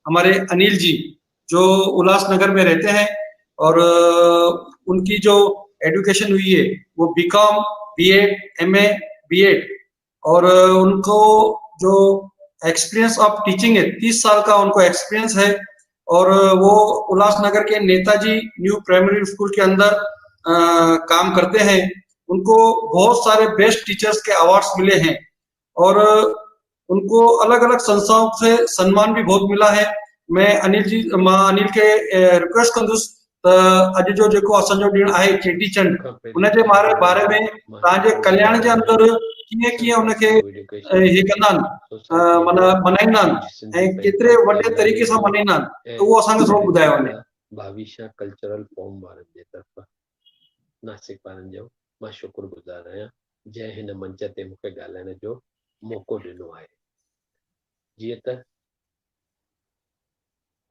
हमारे अनिल जी, जो उल्लासनगर में रहते हैं और उनकी जो एजुकेशन हुई है वो बीकॉम, बीएड, एमए, बीएड और उनको जो एक्सपीरियंस ऑफ टीचिंग है 30 साल का उनको एक्सपीरियंस है और वो उल्लासनगर के नेताजी न्यू प्राइमरी स्कूल के अंदर काम करते हैं। उनको बहुत सारे बेस्ट टीचर्स के अवार्ड्स मिले हैं और उनको अलग-अलग संस्थाओं से सम्मान भी बहुत मिला है। मैं अनिल जी, मां अनिल खे रिक्वेस्ट कंदुसि त अॼु जो जेको असांजो ॾिणु आहे चेटीचंड, उनजे बारे में तव्हांजे कल्याण जे अंदरि कीअं कीअं उनखे हे कंदा आहिनि, माना मल्हाईंदा आहिनि ऐं केतिरे वॾे तरीक़े सां मल्हाईंदा आहिनि, त उहो असांखे थोरो ॿुधायो वञे। भाविशा कल्चरल फॉर्म वारनि जे तरफ़ां नासिक वारनि जो मां शुक्रगुज़ार आहियां, जंहिं हिन मंच ते मूंखे ॻाल्हाइण जो मौक़ो ॾिनो आहे। जीअं त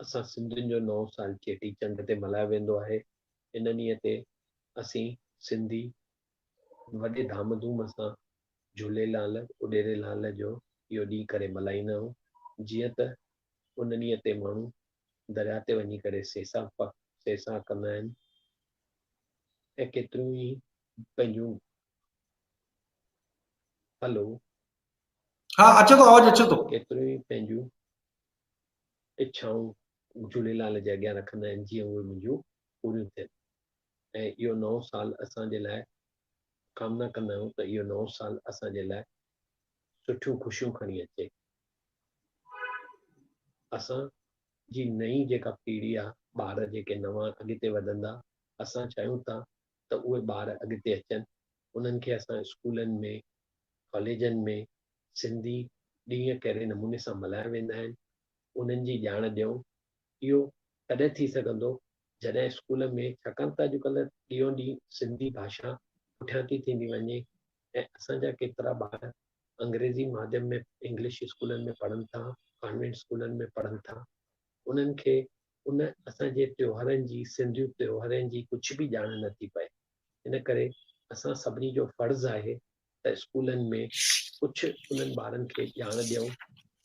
असां सिंधियुनि जो नओं साल चेटी चंड ते मल्हायो वेंदो आहे, इन ॾींहं ते असीं सिंधी वॾे धाम धूम सां झूलेलाल उॾेरे लाल जो इहो ॾींहुं करे मल्हाईंदा आहियूं। जीअं त उन ॾींहं ते माण्हू दरिया ते वञी करे सेसा कंदा आहिनि ऐं केतिरियूं ई पंहिंजूं। हलो। हा, अचे थो, आवाज़ अचे थो। केतिरियूं ई पंहिंजूं इच्छाऊं झूलेलाल जे अॻियां रखंदा आहिनि, जीअं उहे मुंहिंजूं पूरियूं थियनि ऐं इहो नओं साल असांजे लाइ कामना कंदा आहियूं त इहो नओं साल असांजे लाइ सुठियूं ख़ुशियूं खणी अचे। असां जी नई जेका पीढ़ी आहे, ॿार जेके नवां अॻिते वधंदा, असां चाहियूं था त उहे ॿार अॻिते अचनि, उन्हनि खे असां स्कूलनि में, कॉलेजनि में सिंधी ॾींहं कहिड़े नमूने सां मल्हाया वेंदा आहिनि, उन्हनि जी ॼाण ॾियूं। इहो तॾहिं थी सघंदो जॾहिं स्कूल में, छाकाणि त अॼुकल्ह ॾींहों ॾींहुं सिंधी भाषा पुठियां थी थींदी वञे ऐं असांजा केतिरा ॿार अंग्रेज़ी माध्यम में इंग्लिश स्कूलनि में पढ़नि था, कॉन्वेंट स्कूलनि में पढ़नि था, उन्हनि खे उन असांजे त्योहारनि जी, सिंधी त्योहारनि जी कुझु बि ॼाण नथी पए। इन करे असां सभिनी जो फ़र्ज़ आहे त स्कूलनि में कुझु उन्हनि ॿारनि खे ॼाण ॾियूं,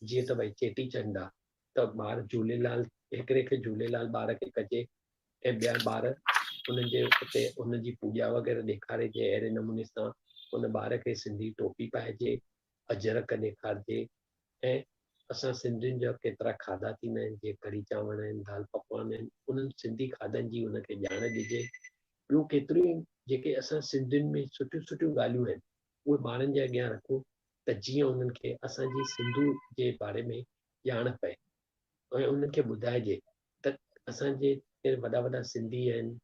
जीअं त भई चेटी चंड आहे त ॿार झूलेलाल, हिकिड़े खे झूलेलाल ॿार खे कजे ऐं ॿिया ॿार उन्हनि जे उते उनजी पूॼा वग़ैरह ॾेखारिजे। अहिड़े नमूने सां उन ॿार खे सिंधी टोपी पाइजे, अजरक ॾेखारिजे ऐं असां सिंधियुनि जा केतिरा खाधा थींदा आहिनि, जीअं कढ़ी चांवर आहिनि, दाल पकवान आहिनि, उन्हनि सिंधी खाधनि जी उनखे ॼाण ॾिजे। ॿियूं केतिरियूं ई जेके असां सिंधियुनि में सुठियूं सुठियूं ॻाल्हियूं आहिनि, उहे ॿारनि जे अॻियां रखूं त जीअं उन्हनि खे असांजी सिंधू जे बारे में ॼाण पए ऐं उन्हनि खे ॿुधाइजे त असांजे वॾा वॾा सिंधी आहिनि,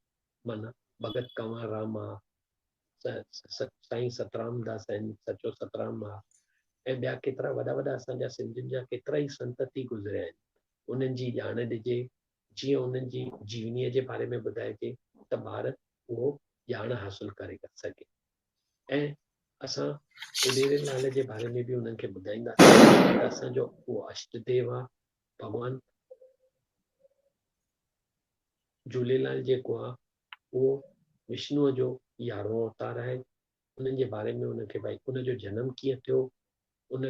माना भगत कंवर राम आहे, साईं सतरामदास आहिनि, सचो सतराम आहे ऐं ॿिया केतिरा वॾा वॾा असांजा सिंधियुनि जा केतिरा ई संत थी गुज़रिया आहिनि, उन्हनि जी ॼाण ॾिजे, जीअं उन्हनि जी जीवनीअ जे बारे में ॿुधाइजे त ॿार उहो ॼाण हासिल करे सघे। ऐं असां उॾेरे लाल जे बारे में बि उन्हनि खे ॿुधाईंदासीं त असांजो उहो अष्टदेव आहे, भॻवान झूलेलाल जेको आहे उहो विष्णुअ जो यारहों अवतार आहे। उन्हनि जे बारे में उनखे भई उनजो जनम कीअं थियो, उन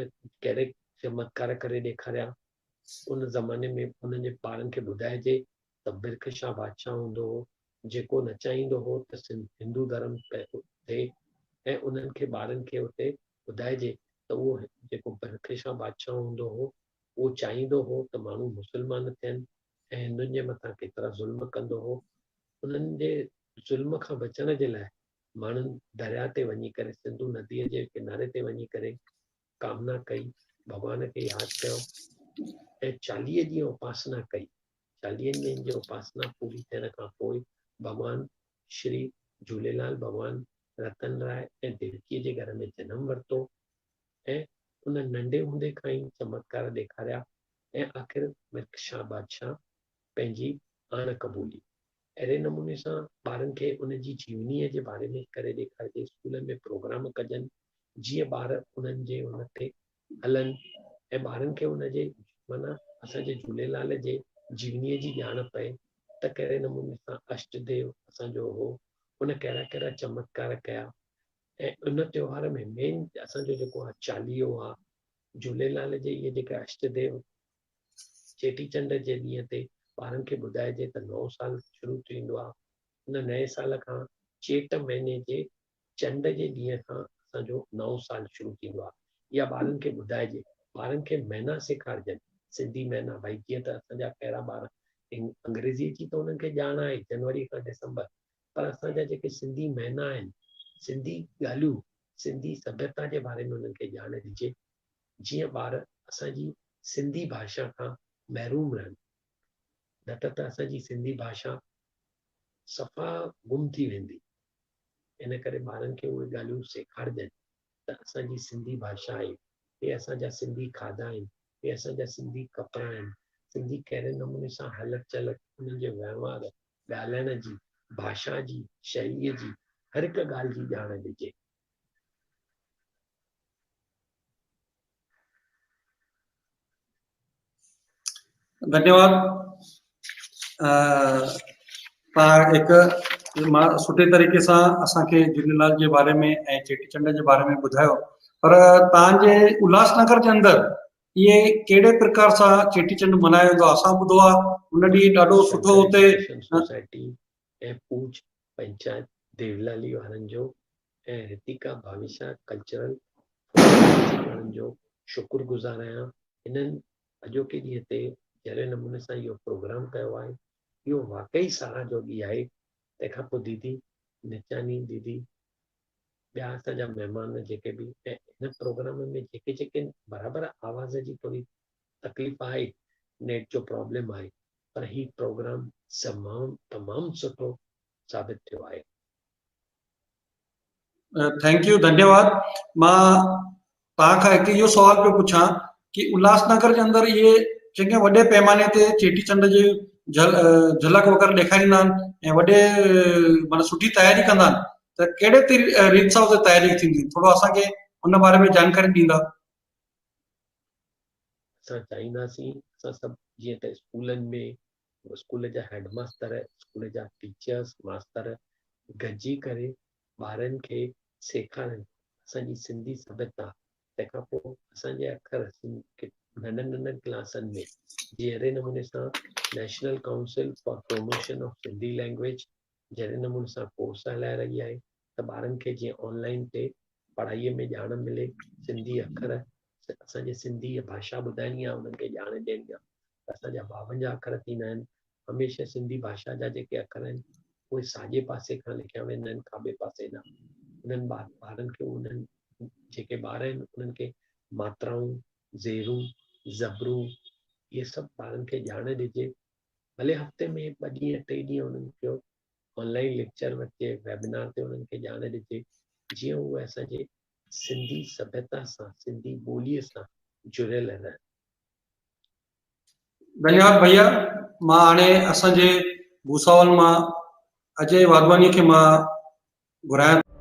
कहिड़े चमत्कार करे ॾेखारिया, उन ज़माने में उन्हनि जे ॿारनि खे ॿुधाइजे त बिरख शाह बादशाह हूंदो हो, जेको न चाहींदो हो त हिंदू धर्म थिए ऐं उन्हनि खे ॿारनि खे उते ॿुधाइजे त उहो जेको बिरख शाह बादशाह हूंदो हो उहो चाहींदो हो त माण्हू मुस्लमान थियनि ऐं हिंदुनि जे मथां केतिरा ज़ुल्म कंदो हो। उन्हनि जे ज़ुल्म खां बचण जे लाइ माण्हुनि दरिया ते वञी करे, सिंधू नदीअ जे किनारे ते वञी करे कामना कई, भॻवान खे यादि कयो ऐं 40 ॾींहं उपासना कई। 40 ॾींहंनि जी उपासना पूरी थियण खां पोइ भॻवान श्री झूलेलाल भॻवान रतन राय ऐं देवकीअ जे घर में जनम वरितो ऐं उन नंढे हूंदे खां ई चमत्कार ॾेखारिया ऐं आख़िर मिर्क शाह बादशाह पंहिंजी आण क़बूली। अहिड़े नमूने सां ॿारनि खे उनजी जीवनीअ जे बारे में करे ॾेखारिजे, स्कूलनि में प्रोग्राम कजनि जीअं ॿार उन्हनि जे उन ते हलनि ऐं ॿारनि खे उनजे माना असांजे झूलेलाल जे जीवनीअ जी ॼाण पए त कहिड़े नमूने सां अष्टदेव असांजो हो, उन कहिड़ा कहिड़ा चमत्कार कया। ऐं उन त्योहार में मेन असांजो जेको आहे चालीहो आहे, झूलेलाल जे इहे जेका अष्टदेव چيٽي چنڊ جي ڏينهن تي ٻارن کي ٻڌائجي ته نئون سال شروع ٿيندو آهي ان نئين سال کان چيٽ مهيني جي چنڊ جي ڏينهن کان اسان جو نئون سال شروع ٿيندو آهي. اها ٻارن کي ٻڌائجي. ٻارن کي مهينا سيکارجن، سنڌي مهينا، ڀائي جيئن ته اسان جا پهريان ٻار انگريزيء جي ته انهن کي ڄاڻ آهي جنوري کان ڊسمبر، پر اسان جا جيڪي سنڌي مهينا آهن، سنڌي ڳالهيون، سنڌي سڀيتا جي باري ۾ انهن کي ڄاڻ ڏجي، جيئن ٻار اسان جي سنڌي ڀاشا کان محروم رهن. نه ته ته اسان جي سنڌي ڀاشا صفا گم ٿي ويندي. ان ڪري ٻارن کي اهي ڳالهيون سيکارجن ته اسان جي سنڌي ڀاشا آهي، هي اسان جا سنڌي کاڌا آهن، هي اسان جا سنڌي ڪپڙا آهن، سنڌي ڪهڙي نموني سان هلت چلت، انهن جي وهنوار، ڳالهائڻ جي، ڀاشا جي، شئليء جي هر هڪ ڳالهه جي ڄاڻ ڏجي. ڌنيواد توهان هڪ سٺي طريقي سان اسان کي جهوليلال جي باري ۾ ۽ چيٽي چنڊ جي باري ۾ ٻڌايو پر توهان جي الهاس نگر جي اندر اهي ڪهڙي پرڪار سان چيٽي چنڊ ملهايو ويندو آهي اسان ٻڌو آهي ان ڏينهن ڏاڍو سٺو اتي سوسائٽي ۽ پوج پنچائت ديولالي وارن جو ۽ رتيڪا ڀاويشا ڪلچرل فورم وارن جو شڪر گذار آهيان هنن اڄوڪي ڏينهن تي جهڙي نموني سان اهو پروگرام ڪيو آهي اهو واقعي ساراهه جوڳي آهي تنهن کان پوء ديدي نچاني ديدي ٻيا اسان جا مهمان جيڪي به ۽ هن پروگرام ۾ جيڪي جيڪي برابر آواز جي ٿوري تڪليف آهي نيٽ جو پرابلم آهي پر هي پروگرام تمام تمام سٺو ثابت ٿيو آهي. Thank you ڌنيواد مان توهان کان هڪ اهو سوال پيو پڇان ڪي الهاس نگر جي اندر اهي چڱي وڏي پيماني تي چيٽي چنڊ جي جهلڪ وغيره ڏيکاريندا آهن ۽ وڏي معنی سٺي تياري ڪندا آهن ته ڪهڙي ريت سان اتي تياري ٿيندي ٿورو اسان کي ان باري ۾ جانڪاري ڏيندا. اسان چاهينداسين اسان سڀ جيئن ته اسڪولن ۾ اسڪول جا هيڊ ماستر اسڪول جا ٽيچرس ماستر گڏجي ڪري ٻارن کي سيکارن اسان جي سنڌي سڀيتا تنهن کان پوء اسان جي اکر ننڍن ننڍن ڪلاسن ۾ جهڙي نموني سان national council for promotion of Sindhi language جهڙي نموني سان ڪورس هلائي رهي آهي ته ٻارن کي جيئن آن لائن تي پڙهائيء ۾ ڄاڻ ملي، سنڌي اکر، اسان جي سنڌي ڀاشا ٻڌائڻي آهي، انهن کي ڄاڻ ڏيڻي آهي ته اسان جا 52 اکر ٿيندا آهن، هميشه سنڌي ڀاشا جا جيڪي اکر آهن، اهي ساڄي پاسي کان لکيا ويندا آهن، کاٻي پاسي نه. انهن ٻارن کي انهن جيڪي ٻار آهن، انهن کي ماترائون، زيرون، زبرون، اهي سڀ ٻارن کي ڄاڻ ڏجي، ڀلي هفتي ۾ ٻه ڏينهن ٽي ڏينهن انهن کي آن لائين ليڪچر ورتي ويبنار تي انهن کي ڄاڻ ڏجي جيئن اهي اسان جي سنڌي سڀيتا سان سنڌي ٻوليء سان جڙيل رهن. ڌنيواد ڀئيا مان هاڻي اسان جي ڀوساول مان اجي واڌواني کي مان گهرايان ٿو.